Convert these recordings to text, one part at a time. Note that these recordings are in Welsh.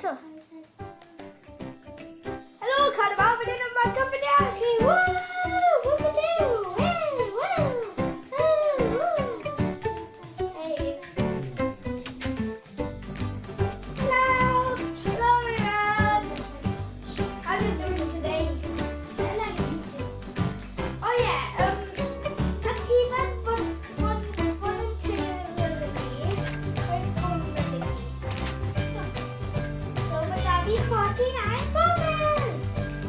eto. Helo, Carafan, fan hyn yma cyffredin ar chi. Woo! Whoop-a-doo! Woo! Woo! Woo! Woo! Hey. Hello! Hello, everyone! How are you doing today? I like you. Oh yeah, nath Ifan fod, fod, fod yn teulu fi, rhoi ffôn i fi. So mae da fi 49 bobl!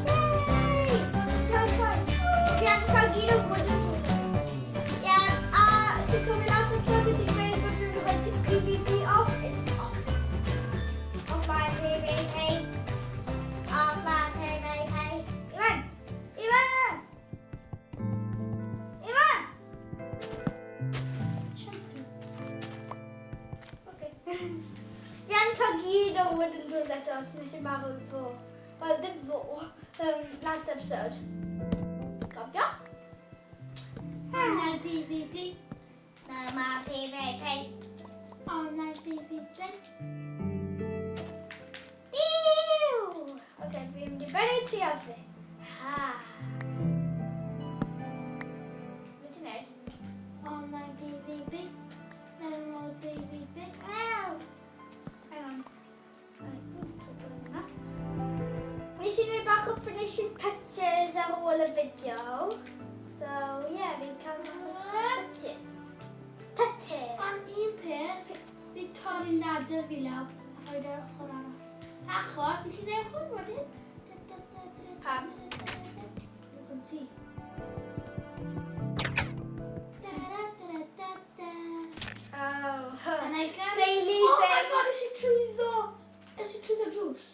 Yay! Tell fun. Fi angen cael gyd o wooden tools. Yeah, a ti'n cofio last episode nes i gweud bod fi'n rhoi PvP off? It's off. Offline PvP. Offline PvP. Ifan! Ifan! Ifan! Shampoo. Okay. Fi angen cael gyd o wooden tools eto, os nes i marw fo. Wel, ddim fo. Last episode. Gofio? Online PvP. Dyma PvP. Online PvP. Diw! Oce, fi'n mynd i bennu ti ase. Ha. Be ti'n neud? Online PvP. No more PvP. Hang on. Nes i wneud bach o finishing touches ar ôl y fideo. So, yeah, fi'n cael bach o touches. Touches! Ond un peth, fi torri ladder fi lawr a rhoi ar ochr arall. Achos, fi sy'n gwneud hwn wedyn. Pam? You can see. Da da da da da. Oh, And I can. Daily Oh my thing. God, es i trwyddo. Es i trwyddo drws.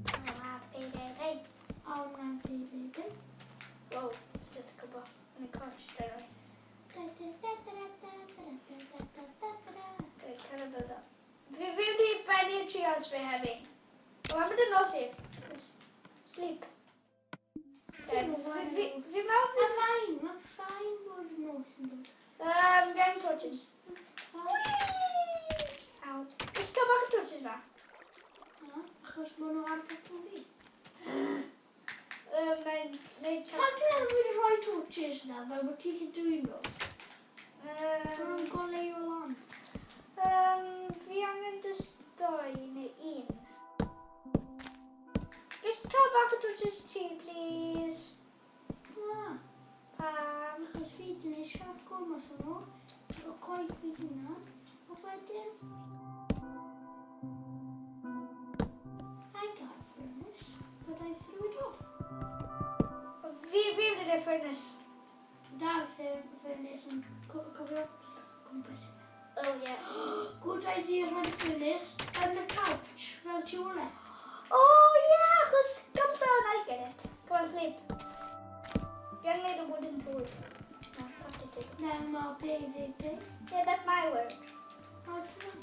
Oh, PvP. Online PvP. Whoa, it's just a couple in a crunch straight away. Da da da da da da da da da da da. Okay, kind of build up. Fi wedi bennu treehouse fi heddi. O, I'm mynd yn nos i. Sleep. Okay, fi mewn Mae'n fine, mae'n fine bod y nos yn dod. Fi angen torches. Fine. Aw. I'ch cael bach o torches ma? Na, achos maen nhw ar botwm fi. Mae'n neud chat. Pan ti'n meddwl wedi rhoi torches na, fel bod ti'n gallu dwyn nhw? Maen nhw'n goleuo lan. Fi angen just doi neu un. Gall cael bach o torches ti, please? Na, Pam? Achos fi di wneud charcoal mas o nhw, o coed fi hunan, a wedyn. I got a furnace, but I threw it off. Fi wedi gwneud furnace. Da'r furnace yn cofio gwmpas. Oh, yeah. Good idea rhoi'r furnace yn y couch, fel tu ôl e. Oh, yeah, achos come down, I'll get it. Come on, sleep. Fi angen gwneud y wooden tools. No, crafting table. No more PvP. Yeah, that's my word. Oh, it's not.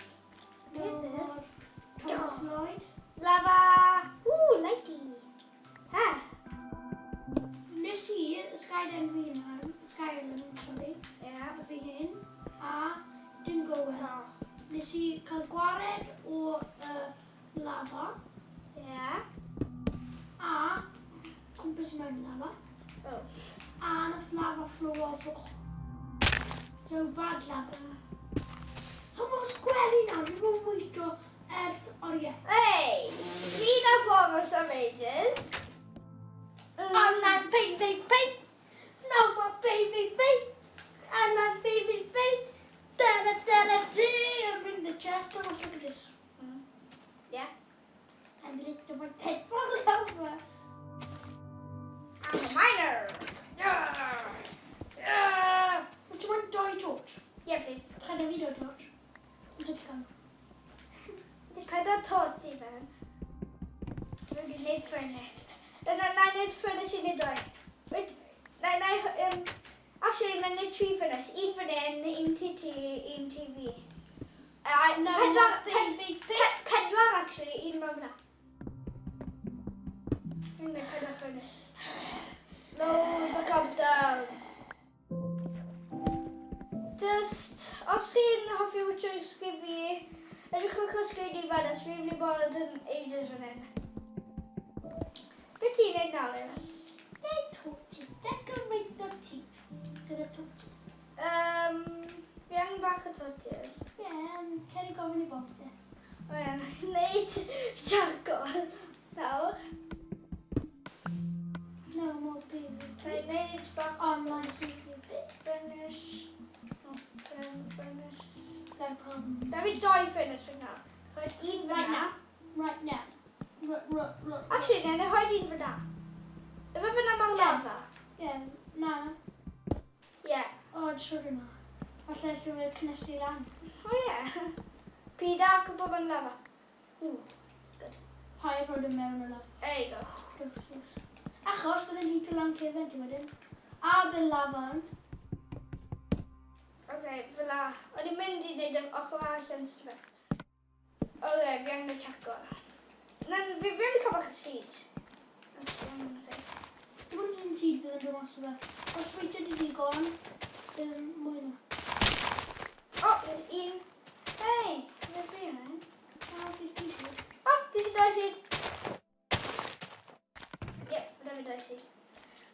No Is it? more Thomas Lloyd. Lava! Ooh, lighty. Ah. Nes i, Skyrim fi hunan, Skyrim, sorry, fi hyn, a didn't go well. Nes i cael gwared o lava, a cwmpas i mewn i lava, a nath lava flow off. Oh. So bad lava. Thomas, gwely nawr, fi bod yn weito ers oriau. Hey! Fi na for some ages. Online PvP! No more PvP! Online PvP! Da da da da da! I'm in the chest, Thomas, look at this. I'm little bit dead fall over. I'm a miner. Yeah. Wyt ti'n mynd doi torch? Yeah, please. Paid fi doi torch. Wyt ti'n cael? Di pedair torch i fewn. Dwi wedi gwneud furnace. Na, na, wneud furnace i wneud doi. Wait, na, actually, na wneud tri furnace. Un fan hyn, un ti ti, un ti fi. No Pedwar, more PvP. Pedwar, actually, un mewn fyna. Dwi'n gwneud pedwar furnace. Loads o cobblestone. Just, os chi'n hoffi watcho sgif fi, Edrychwch o sgrin i fan, os fi'n mynd i bod yn ages fan hyn. Be ti'n neud nawr, Evan? Neud torches. Decorate tŷ. Gyda torches. Fi angen bach o torches. Ie, yeah, cer i gofyn i Bob de. O ie, neud charcoal. Nawr. No more PvP. Na i neud bach o Online PvP. furnace. Oh, furnace. Got a problem. Da fi doi furnace fan nawr. Rhaid un fan Right na. now. Right now. R r r. Actually, na, na rhaid un fan na. Efo fan na mae'r Ie. lava. Ie, na. Ie. Yeah. O, siwr yna. Falle lle fe cynnesu lan. O ie. Pida a gwybod mae'n lava. Ooh, good. Paid rhoi e mewn y lava. There you go. Close, close. Achos bydde'n heato lan cefen ti wedyn. A bydd lava yn. Okay, fel la. O'n i'n mynd i wneud yr ochr arall yn ystod. Okay, fi angen y charcoal. Na, fi angen cael bach o seeds. Os fi angen rhai. Dim ond un seed bydd yn dod mas o fe. Os weithio di digon, bydd yn mwy na. Oh, there's un. Hey, there's fi yna. A, bydd ti seed. Oh, this is dau seed. Yep, da fi dau seed.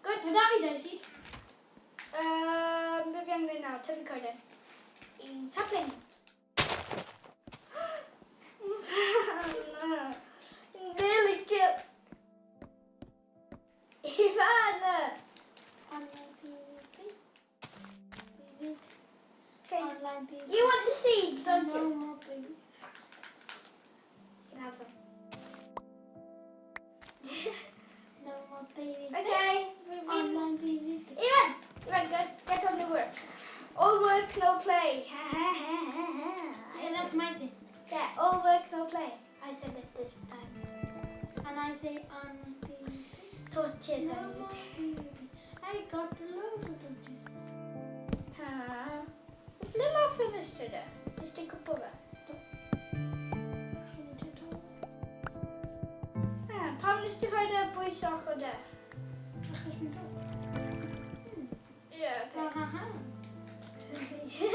Good. Mae da fi dau seed. Be fi angen gwneud nawr? Tyfu coeden. Un sapling. Nearly killed. Ifan! Online PvP. PvP. Okay. Online PvP. You want the seeds, don't No you? more PvP. You can have them. No more PvP. Okay. Online PvP. Ivan! Ivan, get on the work. All work, no play. Yeah, that's my thing. Yeah, all work, no play. I said it this time. And I say online PvP. Torches No I more need. PvP. I got a load of torches. Ha. Ble mae ffenestr e? Nes ti gwybod fe? Ha, pam nes ti rhoi dy bwys ochr de? Achos fi'n dod. Ie, Ha ha ha. oce.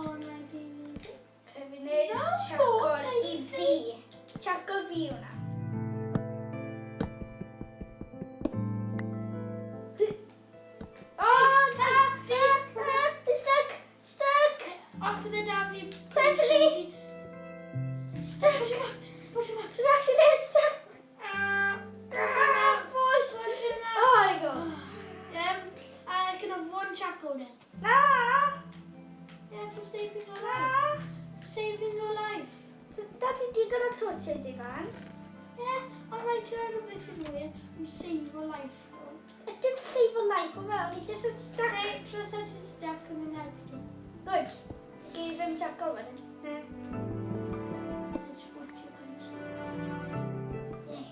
Online PvP. Fe fi wneud No, charcoal i I fi. Charcoal fi hwnna. Oh, na! Fi! Stuck! Stuck! Os bydde da fi... Simply. Stuck! Push him up. Push him up. Dwi'n accident stuck! Ah, Ah, push! Push him up. Oh, there you go. I can have one charcoal then. Na! Yeah, for saving your Na! life. For saving your life. So, da ti digon o torches i fan? Yeah, ond rhaid ti roi rhywbeth i rhywun am save your life. I dim save a life o fel, ni just yn stuck. Okay, tro dda ti stuck yn mynd helpu ti. Good. Gei ddim charcoal wedyn. Na. That's what you can say.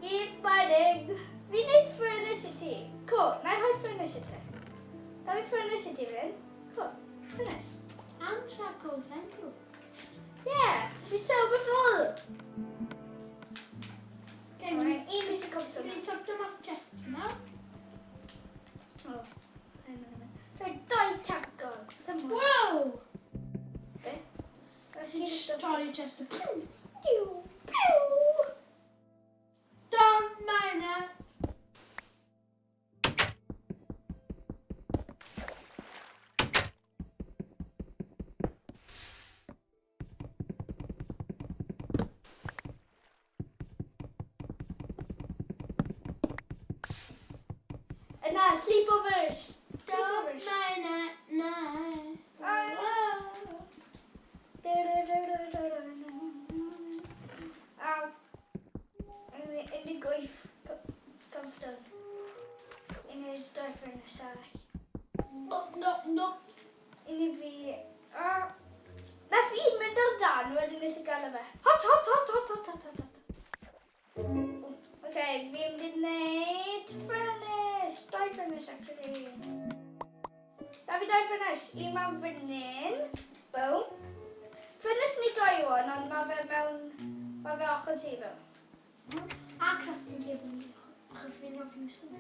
Keep fighting. Fi wneud furnace i ti. Cool, na i rhoi furnace i ti. Na fi furnace i ti fan hyn. Cool, furnace. And charcoal, thank you. Yeah, fi so before. Okay, Right, we un piece of cobblestone. Dwi'n sortio mas chest nawr. Oh, hang on a minute. Rhoi doi charcoal. Beth am hwn? Wow! Be? Ti'n torri chest. Pew, pew. Don't mind now. Yna, sleepovers. Don't Sleepovers. mind it now. Ah. 18 cobblestone. I wneud doi furnace arall. No, no, no. Un i fi... A... Nath un mynd ar dan, wedyn nes i gael e fe. Hot, hot, hot, hot, hot, hot, hot, hot. Oce, fi'n mynd i wneud furnace. Doi furnace, actually. Da fi doi furnace. Un mewn fan hyn. Boom. Furnace ni doi one, ond mae fe mewn... Mae fe ochr ti fel. A crafting table ni, achos fi'n hoffi use fe.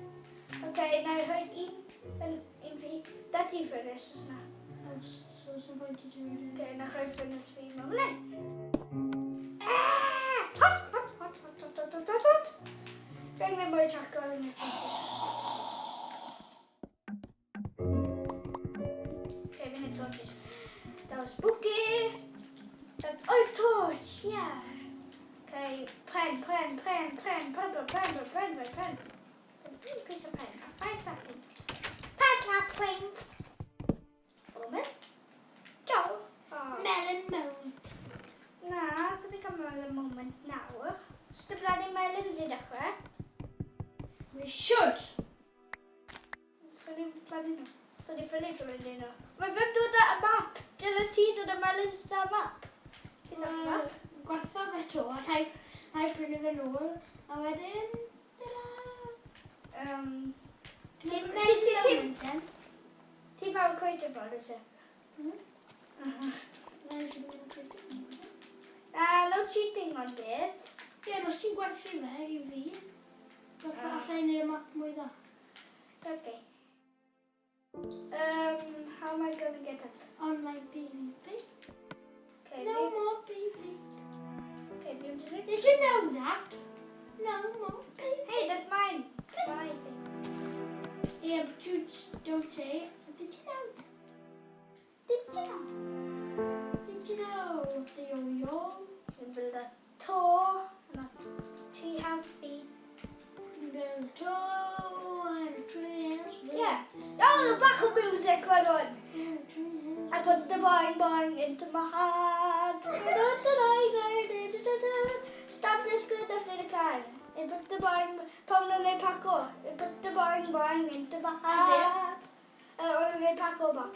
Oce, na i rhoi un, un fi. Da ti furnace os na. So, sy'n pwynt i ti wedi. Okay, na chreu furnace fi mewn fan hyn. Ah! Hot, hot, hot, hot, hot, hot, hot, hot, hot. Fi angen mwy charcoal yn y Okay, fi'n neud torches. That was spooky. That's oif torch, yeah. Okay, pren, pren, pren, pren, pren, pren, pren, pren, pren, pren. Un piece of pren. Five saplings. Five saplings. Moment. Go. Oh. Melon moment. Na, so fi cael melon moment nawr. Sut y bloody melons i dechrau? We should. So ni'n plannu nhw. So ni'n ffili plannu nhw. Mae fe'n dod â map. Dyle ti dod â melons da map. Ti'n dod â map? Gwertha fe to, a rhaid prynu fe nôl, a wedyn, ta-da! Ti'n Ti'n mewn coed bron, wyt ti? No cheating on this. Ie, yeah, os ti'n gwerthu fe i fi, fatha allai neud y map mwy dda. Okay. How am I going to get up? Online PvP. Okay, No fi, more PvP. okay, fi'n mynd i Did you know that? No more PvP. Hey, that's mine. My thing. Yeah, but you just don't say, did you know that? Did you know? Did you know the yo-yo? Fi'n build a to and a tree house fi. Build a toe and a tree house. Yeah. Oh, bach o music fan hwn. And a tree house. I put the boing boing into my heart. Stamp this good enough in the can. I put the boing, pan nhw'n gwneud parkour. I put the boing boing into my heart. O'n nhw'n gwneud parkour map.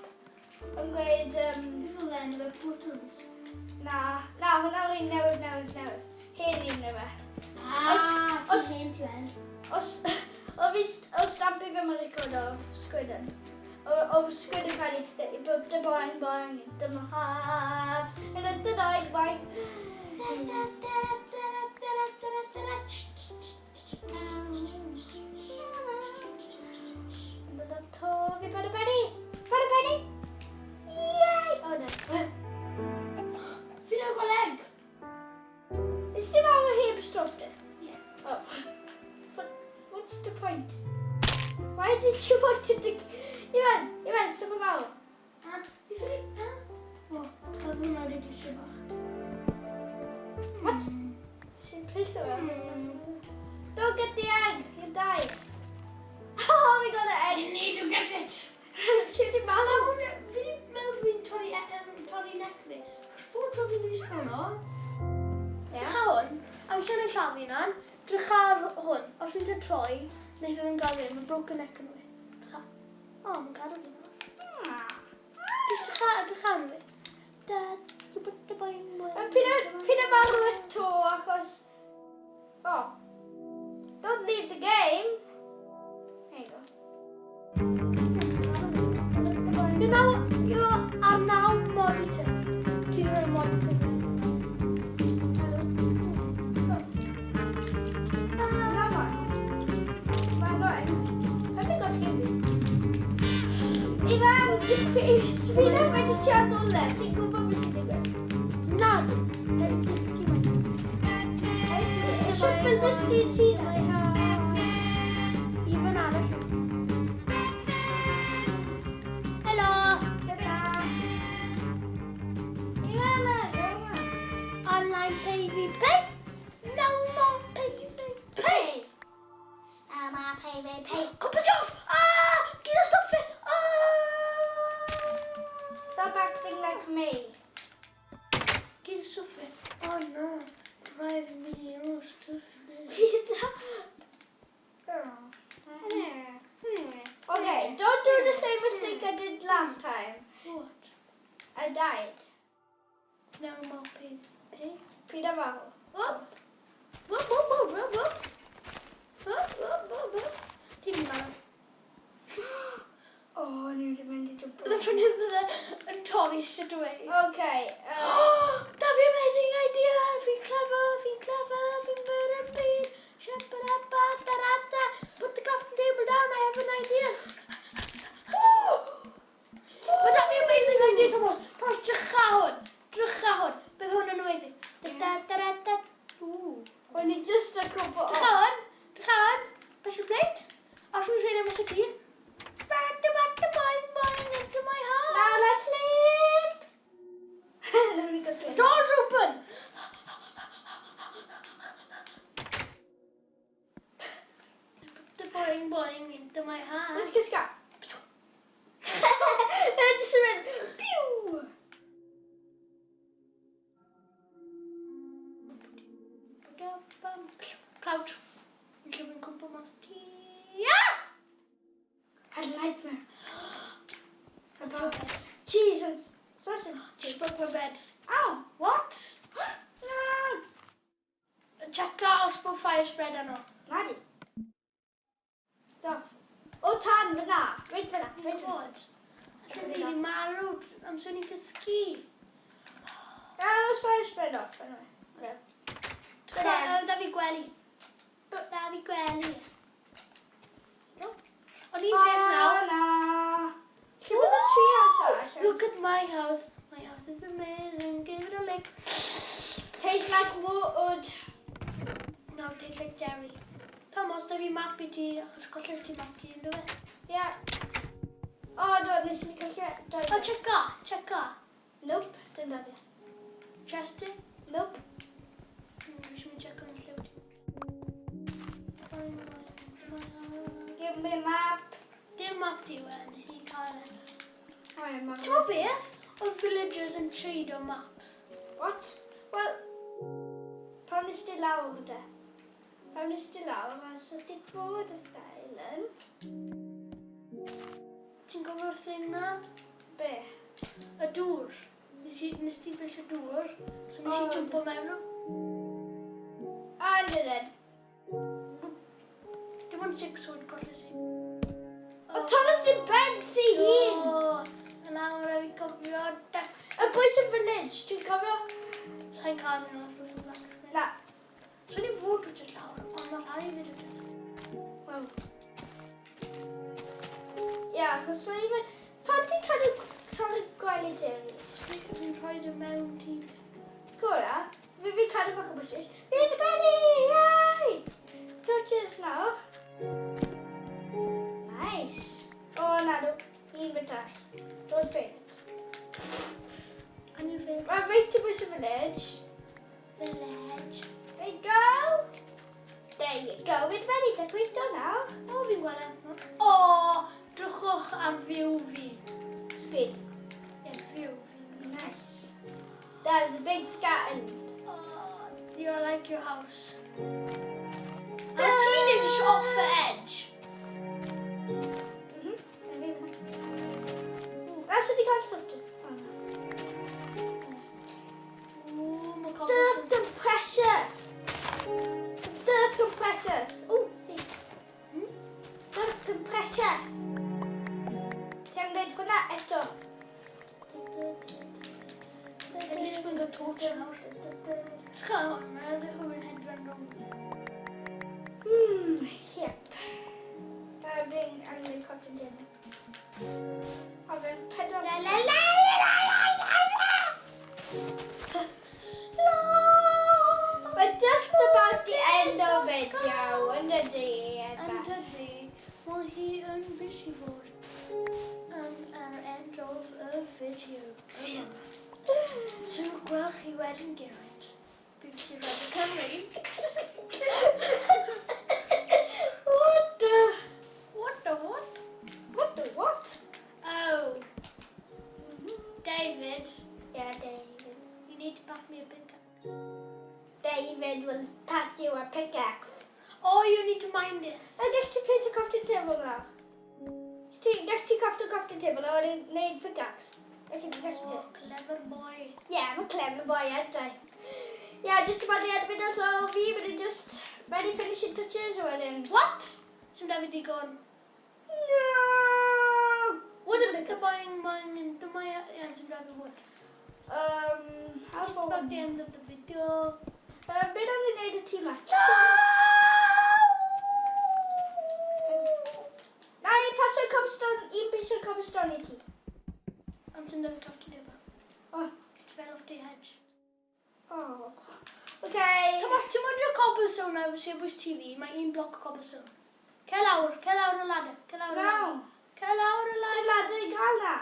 O'n gweud, Beth oedd enw fe portals? Na, hwnna'r un newydd, newydd, newydd. Hen un yw e. Ah, ti'n hen ti weld. Os, o fi, o Stampy ddim yn record o Squid yn. O Squid yn cael ei, put the boing boing into my heart. And the boing boing. Da, da, da, da, da, da, da, da, da, ch, ch, ch, ch, ch. Bydd y to fi bada benni! Bada benni! Yay! Oh no. Fi newydd gweld egg. Is ti marw heb stwff di? Yeah. Oh. What's the point? Why did you want to... Iwan, Iwan, stop y marw. Ah, fi ffili... Ah. O, oedd hwnna wedi glitcho bach. What? Sy'n please o. Don't get the egg! You'll die. Oh, we got the egg! I need to get it! Ti wedi marw? Fi wedi meddwl fi'n torri neck fi. Achos bob tro fi'n mynd i spawno, drych ar hwn, amser yn llafu hunan, drych ar hwn, os fi'n dod troi, neu fi yn gael fi, mae broken neck yn fi. Drych ar. O, mae'n gadw fi nawr. Jyst drych ar fi. Da, ti'n put the boing boing. Fi'n marw eto achos... Oh. Don't leave the game. There you go. You are now monitor. Ti'n rhoi monitor. Hello. Mama. Mama. Sa'n gosgi fi? Ifan, fi ddim wedi ti ar nôl ti'n gwybod beth sy'n digwydd? Na, ti'n dysgu fe. Sut build ti ti na? Ifan arall. Helo! Ta-da! Ifan, Ifan. Online PvP. No more PvP. I'm a PvP. Cwmpas off! Ah! Gyd o stwff fi! Ah! Stop acting like me. Gyd o stwff fi. Oh no. Drive me o stwff fi. Peter. Okay, don't do the same mistake I did last time. What? I died. No more PvP. Peter marw. Whoop! Whoop, whoop, whoop, whoop, whoop. Whoop, whoop, whoop, whoop. Ti'n mynd marw. Oh, ni wedi mynd i jump. Bydde ffynu bydde yn torri straight away. Okay. Da fi amazing idea! Fi'n clever, fi'n clever, fi'n byr yn byd. Shabba-dabba-da-da-da. Put the crafting table down, I have an idea. But that fi amazing. Da da da da da. Ooh. O'n i just yn cwmpo. Drych hwn, drych hwn. Pressure plate. Os dwi'n rhaid am y ti. Bad bad boing boing into my heart. Now let's sleep. Let me go sleep. Doors open. Put the boing boing into my heart. Let's cysga. Just yn mynd, piw! Crouch. Fi'n lle fi'n cwmpo mas o ti. Ah! Had a nightmare. About cheese and sausage. Just broke my bed. Ow! What? No! Checa os bod fire spread arno. Nadi. Doff. O tan fyna. Reit fyna. Reit Reit fyna. bod. Allan ni wedi marw amser ni'n cysgu. That was fire spread off. Anyway. Okay. Tcha, da fi gwely. Da fi gwely. O'n i'n peth nawr. Na. Lle bod y tri house arall? Look at my house. My house is amazing. Give it a lick. Tastes like wood. No, it tastes like jerry. Thomas, da fi map i ti, achos colles ti map ti, ynddo fe? Yeah. Oh, no, nes i colli... O, checa, checa. Nope, dim dadi. Chester? Nope. Fi eisiau mynd checo yn lle wyt ti. Give me a map. Dim map ti we, nes i cael e. Oh, yeah, map. Ti'n gwybod beth? Oedd villagers yn trade o maps. What? Wel, pan nes di lawr de? Pan nes di lawr, a so di fod y Sky Island. Ti'n gofio'r thing na? Be? Y dŵr. Nes, i, nes ti brisio dŵr, so nes i O, jumpo mewn nhw. I did it. Dim ond 6 wood colles i. O, Thomas di ben ti hun! O, a nawr rhaid fi cofio... Y bwys y village, dwi'n cofio? Sa'n cael mynd os oes yn black. Na. So ni fod wrth y llawr, ond mae rhai fi wrth y Wel. Ie, achos mae i... Pan ti'n cadw torri gwely David? Fi'n rhoi dy mewn ti. Cora, fi cadw bach o bushes. Fi yn y benni! Yay! Torches nawr. Nice. O, na, no. Un bit arall. Don't fail it. A new fail. Mae reit i bwys y village. Village. There you go. There you go. Fi'n benni, decorator nawr. O, fi'n gweld e. O, drychwch ar view fi. Speed. Ie, view fi. Nice. That is a big scattering. Oh, you like your house. A ti'n edrych off the edge. Mhm. That's what you cael stwff ti. Oh, no. O, mae Dirt and precious. Dirt and precious. Oh, see. Dirt and precious. Ti angen gwneud hwnna eto. Edrych mae'n gael torch nawr. Tcha, mae'n edrych yn mynd hedfan rownd. Yep. Fi'n angen gwneud crafting table. A fe'n pedwar... La la la la la la la! La! We're just about the end of video, yn dydi? Ebba? Yn dydi, mae hi yn busy fod yn yr end of y video yma. So gweld chi wedyn, Geraint. BBC Radio Cymru. What the... What the what? What the what? Oh. David, Yeah, David. you need to pass me a pickaxe. David will pass you a pickaxe. Oh, you need to mine this. A gall ti place y crafting table nawr? Ti, gall ti craft o crafting table a wedyn neud pickaxe. Felly, gall ti. Oh, clever boy. Yeah, I'm a clever boy, aren't I? Yeah, just about the end of video, so fi mynd i just ready finishing touches a wedyn... What? Sy'n da fi digon. No! Wooden The pickaxe. boing boing into my... Yeah, sy'n da fi wood. How Just far? about the end of the video. Beth am i wneud y tŷ ma? Na i paso cobblestone, un piece o cobblestone i ti. Ond sy'n da fi crafting table. Oh. It fell off the hedge. Oh. Okay. Thomas, ti'n mwyn rhyw cobblestone nawr sy'n bwys TV? Mae un bloc o cobblestone. Ce lawr, ce lawr y ladder, ce lawr y ladder. Naw. Ce lawr y Sdim ladder. ladder i gael na.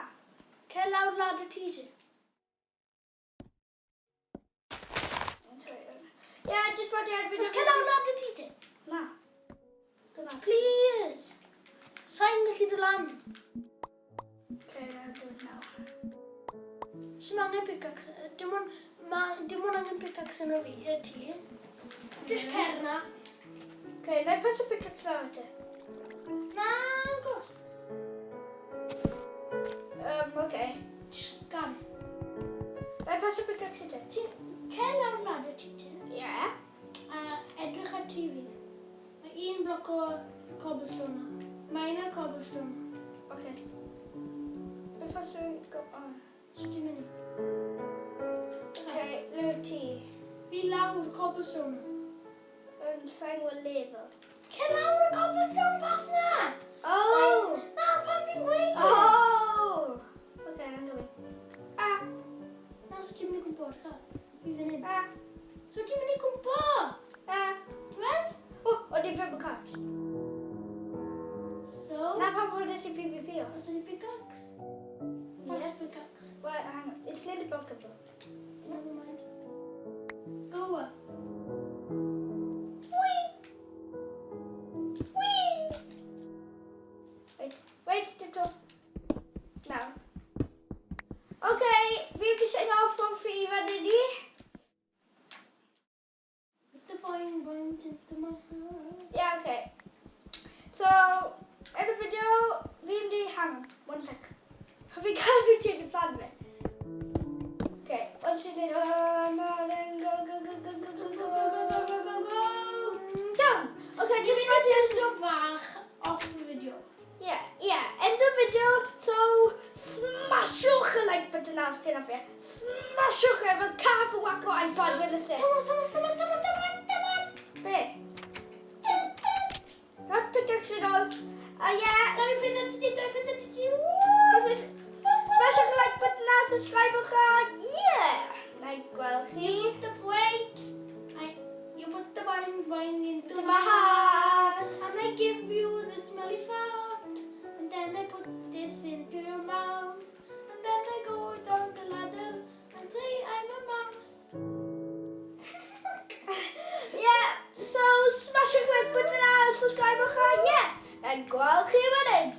Ce lawr ladder ti ti. Yeah, just bod i'r Thomas, ce lawr ladder ti ti. Na. Dyna. Please. Sa'n gallu dod lan. Okay, I'll do it now. Sim angen pickaxe. Dim ond, ma, dim ond angen pickaxe yn o fi, y ti. Just cer na. Okay, na i paso pickaxe lawr ti. Na, gos. Okay. Just gan. Na i paso pickaxe ti. Ti, cer lawr ladder ti ti. Yeah. A edrych ar TV. Mae un bloc o cobblestone na. Mae un o'r cobblestone na. Okay. Beth os dwi'n go... Oh. So ti'n mynd i? Okay, le wyt ti? Fi lawr cobblestone na. Yn sa'n gwybod level. Cer lawr y cobblestone path na! Oh! Na, pan fi'n gweud! Oh! Okay, I'm coming. Ah! Na, so ti'n mynd i gwmpo, cha. Fi fan hyn. Ah! So ti'n mynd i gwmpo! Ah! Ti'n weld? Oh, o'n i ddim yn cut. So, Na pam hwn nes i PvP o. os ydy pickaxe? Pass Yeah. pickaxe. Well, hang on. It's nearly broken though. Never mind. Go up. Whee! Whee! Wait, wait, tiptoe. Now. Okay, fi wedi sign off o'n fi fan hyn i. With the boing boing into my heart. Yeah, okay. So, yn y fideo, fi mynd i... Hang on, one sec. Pa fi cadw ti yn plan fi. Okay, one second. Go, go, go, go, go, go, go, go, go, go, go, go. Done. Okay, just Just mynd i bach off y fideo. Yeah, end of video. So, smashwch y like button os chi'n hoffi. Smashwch e fel cath yn whack o iPad fel y se. Thomas, Thomas, Thomas, Thomas, Thomas, Thomas! Be? Not pickaxe yn ôl. Yeah. Da fi pryd ti, doi pryd ti, Smashwch y like button a subscribewch a yeah. Na i gweld chi. You put the wait. You put the boing boing into To my my heart, heart. and I give you the smelly fart, and then I put this into your mouth, and then I go down the ladder and say I'm a mouse. Yeah, so smashwch y like button a subscribewch a yeah. Na i gweld chi wedyn.